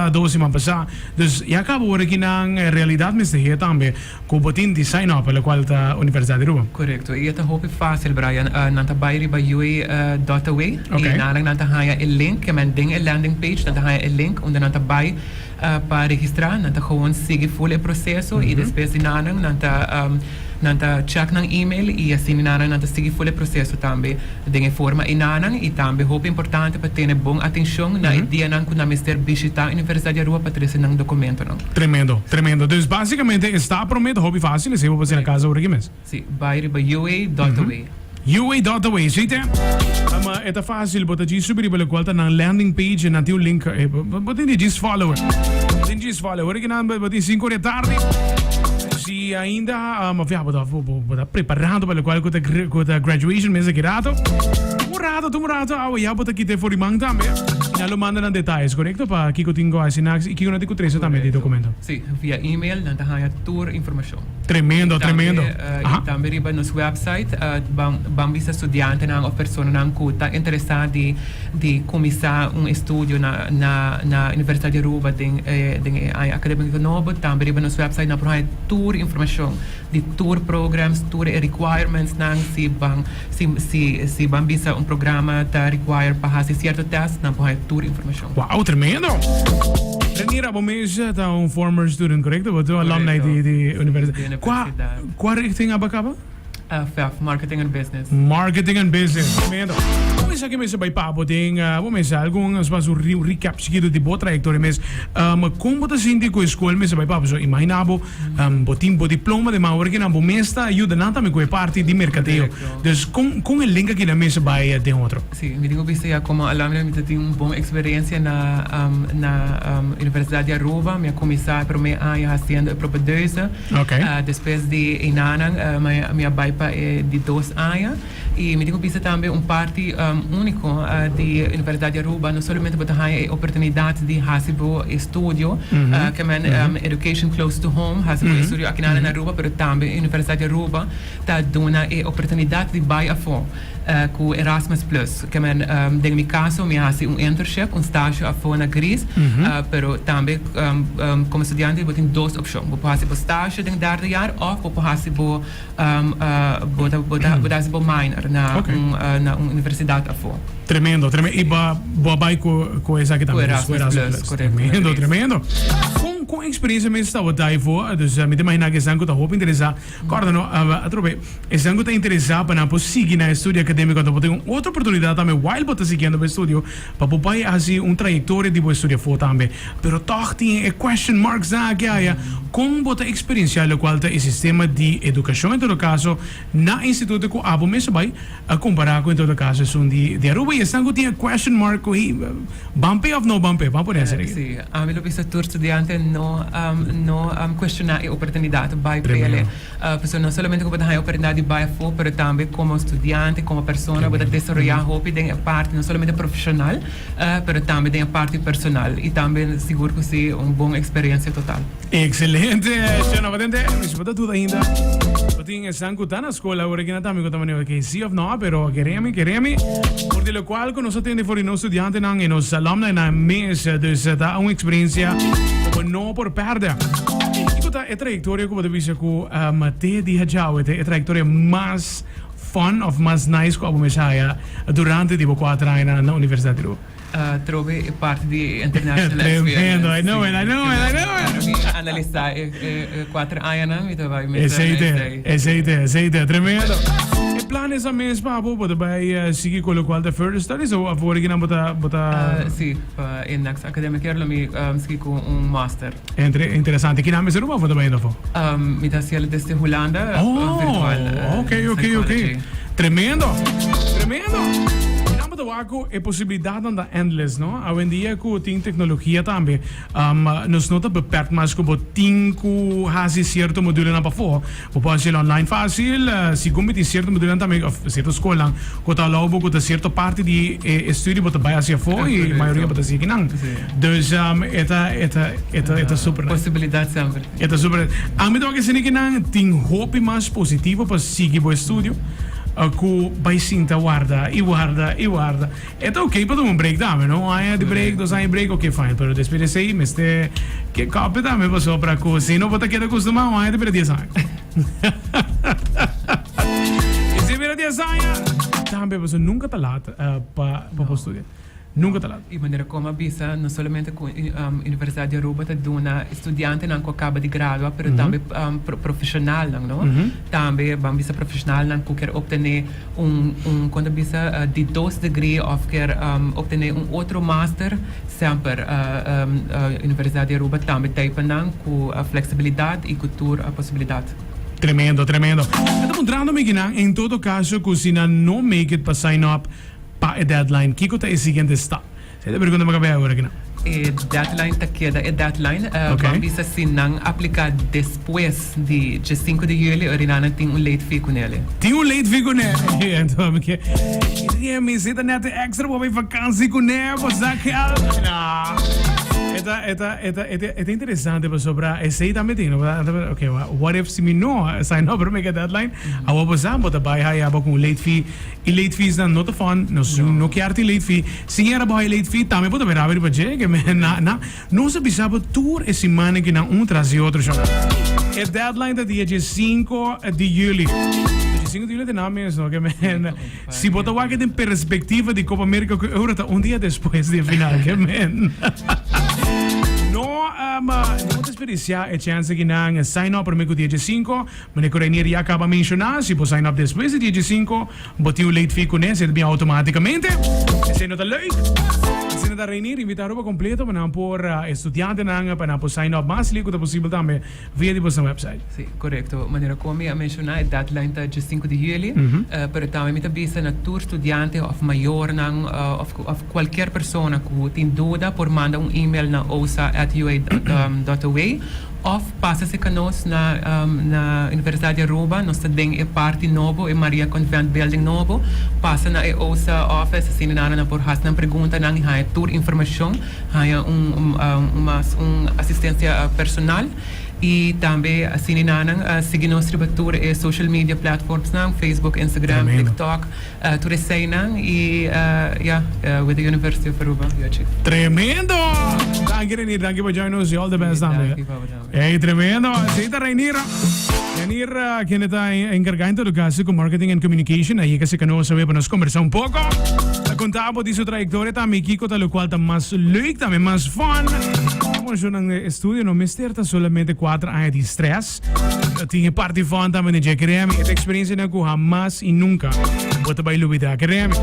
dos siman pasá. Dus ya kaba ora ki nan realidat mester hé tambe ku bo tin di sign up lokual ta Universidat di Aruba. Korekto, i e ta hopi fásil Brian. Nan ta bai riba ua dot awe i nan nan ta haña e link, ke men den e landing page nan ta haña e link unda nan ta bai pa registrá. Nan ta gewoon sigui ful e proseso i despues di nan nan ta nan ta check nan email i asina nan nan ta sigui ful e proseso tambe den e forma enanan. I tambe hopi importante pa tene bon atencion na e dianan cu nan mester bishita Universidad di Aruba pa trece nan documentonan. Tremendo, tremendo. Dus basicamente e sta prome ta hopi facil, esey bo por haci na casa ora ki mes. Si, bay riba ua dot awe. Ua dot awe, si te. Ma e ta facil, bo ta djis subi riba locual ta nan landing page en nan tin un link, bo tin di djis follow. Bo tin djis follow. Ora ki nan bo tin cinco ora di tardi, si ainda, of ya, bo ta, bo ta preparando pa locual cu ta, cu ta graduation mes aki rato. Tuma un rato, tuma un rato, awe ya bo ta kita e for di man tambe. Y nan lo manda nan detayes, corecto? Pa kico tin cu haci na, y kico nan tin cu trece tambe di documento. Si, via email nan ta haya tur informacion. Tremendo, tremendo. Y tambe riba nos website ban ban bisa studiantenan of personanan cu ta interesa di di cuminsa un estudio na na na Universidad di Aruba den e den e aña academico nobo. Tambe riba nos website nan por haya tur informacion di tur programs, tur e requirements nan si ban si si si ban bisa un programa ta require pa haci cierto test nan por haya tur informacion. Wow, tremendo! Renira, bo mes ta un former student, correcto? Bo ta un alumni di di universidad. Cua cua richting abo a caba? FEF, Marketing and Business. Marketing and Business, tremendo. Bo mester aki mester bai pa bo den, bo mester algun nos basa un recap chikitu di bo trayectoria mes. Con bo ta sinti cu e school mester bai pa bo? So imagina bo, bo tin bo diploma den man, ora kinan bo mes ta yuda nan tambe cu e parti di mercadeo. Dus con con e link aki nan mester bai den otro? Si, mi tin ku bisa ya komo alumno mi ta tin un bon eksperensia na na Universidat di Aruba. Mi a kuminsá e promé aña hasiendo e propedeuse. Despues di einanan mi a bai pa e di dos aña. I mi tin ku bisa tambe un parti úniko di Universidat di Aruba, no solamente bo ta haña e oportunidat di hasi bo estudio, ke men education close to home, hasi bo estudio akinan na Aruba, pero tambe Universidat di Aruba ta duna e oportunidat di bai afó. Ku Erasmus Plus. Ke men den mi kaso mi a hasi un internship, un stasio afó na Greece, pero tambe komo studiante bo tin dos opshon. Bo por hasi bo stasio den derde jaar òf bo por hasi bo bo ta bo ta bo ta hasi bo minor na un na un universidat afó. Tremendo, tremendo. I bo bo a bai ku ku esaki tambe? Ku Erasmus Plus, korekto. Tremendo, tremendo. Kon kon eksperensia mes tabata afó? Dus mi ta imaginá ku esnan ku ta hopi interesá Kòrda no, atrobe, esnan ku ta interesá pa nan por sigui nan estudio akadémiko anto bo tin un otro oportunidat tambe while bo ta siguiendo bo estudio pa bo bai hasi un trayektoria di bo estudio afó tambe. Pero tòg tin e question marks nan aki aya, kon bo ta eksperensiá lokual ta e sistema di edukashon en todo kaso na e instituto ku abo mes a bai a kompará ku en todo kaso esun di di Aruba i esnan ku tin e question mark ku hey ban p'e òf no ban p'e? Ban pone asina aki. Sí, ami lo bisa tur studiante no no cuestiona e oportunidad bai pele. Pasobra no solamente cu bo ta haña oportunidad di bai afo, pero tambe como studiante, como persona bo ta desaroya hopi den e parti no solamente profesional, pero tambe den e parti personal. Y tambe sigur cu si un bon experiencia total. Excelente, Shana Patente. Mi si bo ta duda ainda, bo tin esnan cu ta na school awor aki na tambe cu ta manera ke si of no, pero keremi, keremi. Por di locual cu nos a tende for di nos studiantenan y nos alumninan mes, dus ta un experiencia cu bo no por perde. Kico ta e trayectoria cu bo ta bisa cu te dia djawe ta e trayectoria mas fun of mas nice cu abo mes haya durante di bo cuater aña na Universidad di Aruba? Trobe e parti di international experience. Tremendo, I know it, I know it, I know it. Ora mi analisa e cuater añanan mi ta bai mester na esey. Esey te, esey te, tremendo. E plan esa mes pa bo, bo ta bai sigui cu locual ta further studies o awor aki nan bo ta, bo ta. Si, pa e next academic year lo mi sigui cu un master. Entre, interesante. Kina mes Aruba of bo ta bayendo afo? Mi ta haciel desde Hulanda, virtual. Oh, ok, ok, ok. Tremendo, tremendo. Kina bo ta wak cu e posibilidadnan ta endless, no? Awendia cu tin tecnologia tambe, nos no ta beperkt mas cu bo tin cu haci cierto modulenan pafo. Bo por haciel online facil, segun mi tin cierto modulenan tambe of cierto scolnan cu ta allow bo cu ta cierto parti di e estudio bo ta bay haci afo y mayoria bo ta haci akinan. Dus e ta e ta e ta e ta super nice. Posibilidad semper. E ta super nice. Ami ta wak esaki kinan tin hopi mas positivo pa sigui bo estudio. Ku bai sinta warda i warda i warda. E ta ok pa tuma un break tambe, no? Un aña di break, dos aña di break, ok fine. Pero despues di esei mester ke kope tambe pasobra ku si no bo ta keda kustumá un aña ta bira dies aña. I si bira dies aña tambe pasobra nunka ta lat pa bo studia. Nunka ta lat. I manera komo a bisa, no solamente ku Universidat di Aruba ta duna studiantenan ku a kaba di gradua, pero tambe profeshonalnan, no? Tambe ban bisa profeshonalnan ku kier optené un, un kon ta bisa, di dos degree òf kier optené un otro master, semper Universidat di Aruba tambe ta ei pa nan ku fleksibilidat i ku tur posibilidat. Tremendo, tremendo. E ta puntrando mi kinan, en todo kaso ku si nan no make it pa sign up, Pa e deadline, kiko ta e siguiente stap? Esei ta e pregunta mi a kab'é awor aki nan. E deadline ta keda e deadline. Ban bisa si nan apliká despues di dje sinku di juli, ora nan tin un late fee ku nele. Tin un late fee ku ne? Enton mi ke e mi si ta net e extra bo bai vakansi ku ne, bo sa geld. No. E ta, e ta, e ta, e ta interesante pasobra esei tambe tin. Ok, what if si mi no sign up promé ku e deadline? Awor bo sa bo ta bai haya bo ku un late fee. E late feesnan no ta fun, nos no kier tin late fee. Si era bo hay late fee, tambe bo ta bira riba dje, ke men na, na. Nos a bisa bo tur e simannan ki nan un tras di otro shon. E deadline ta dia diesinco di juli. Diesinco di juli ta na mes no, ke men si bo ta wak den perspectiva di Copa America ku Euro ta un dia despues di e final, ke men. No, no desperdicia e chance ki nan sign up prome ku dia diesinco. Meneer ku Reinier ya kaba menshoná, si bo sign up despues di dia diesinco, bo tin un late fee kuné, esei ta bin automáticamente. Esei no ta leuk. Asina ta Reinier invitá Aruba kompleto pa nan por e studiantenan pa nan por sign up mas liu ku ta posibel tambe via di boso website. Sí, korekto. Manera ku mi a menshoná e deadline ta diesinco di juli, pero tambe mi ta bisa na tur studiante òf mayornan òf òf kualkier persona ku tin duda por manda un email na osa at ua dot aw Of pasa serka nos na na Universidad di Aruba, nos ta den e parti nobo, e Maria Convent building nobo. Pasa na e OSA office, asina nan nan por hasi nan preguntanan y haña tur informacion, haña un un mas un asistencia personal. Y tambe asina nan sigui nos riba tur e social media platformsnan, Facebook, Instagram, TikTok. Tur eseinan y ya, with the University of Aruba, Yochi. Tremendo! Danki Reinier, danki pa join nos y all the best tambe. Danki pa bo tambe. Ey, tremendo! Esey ta Reinier. Reinier, kende ta encarga en todo caso cu marketing and communication, a yega cerca nos awe pa nos conversa un poco. Ta conta bo di su trayectoria tambe kico ta locual ta mas leuk tambe mas fun. Como nan estudio no mester ta solamente cuater aña di stress. Tin e parti fun tambe den dje, keremi. E ta experiencianan cu hamas y nunca bo ta bay lubida, keremi.